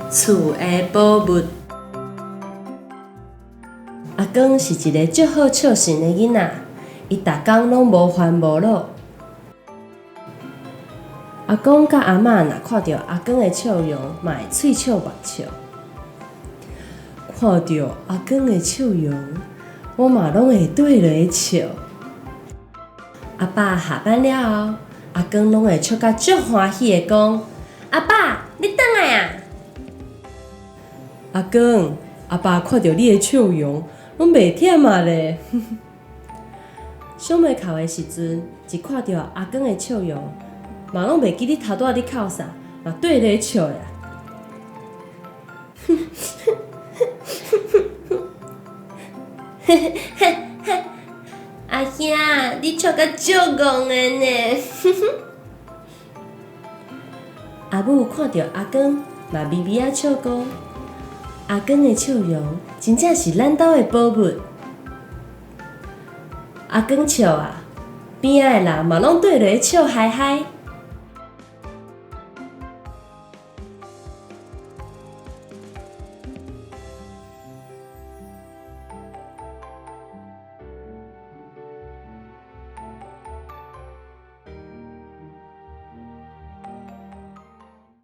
厝的寶物。阿光是一个足好笑神的囡仔，伊逐工攏無煩無惱。阿公佮阿嬤若看著阿光的笑容，嘛會喙笑目笑。看著阿光的笑容，我嘛攏會綴落去笑。阿爸下班了後，阿光攏會笑甲足歡喜的講：阿爸，你轉來啊！阿光，阿爸看著你的笑容，攏袂忝啊咧。想袂哭的時陣，一看著阿光的笑容，嘛攏袂記得頭拄仔咧哭啥，嘛綴咧笑啊。阿兄，你笑甲足戇的呢！阿母看著阿光，嘛微微仔笑講：阿光的笑容，真正是咱兜的寶物。阿光笑啊，邊仔的人嘛攏綴落去笑嗨嗨。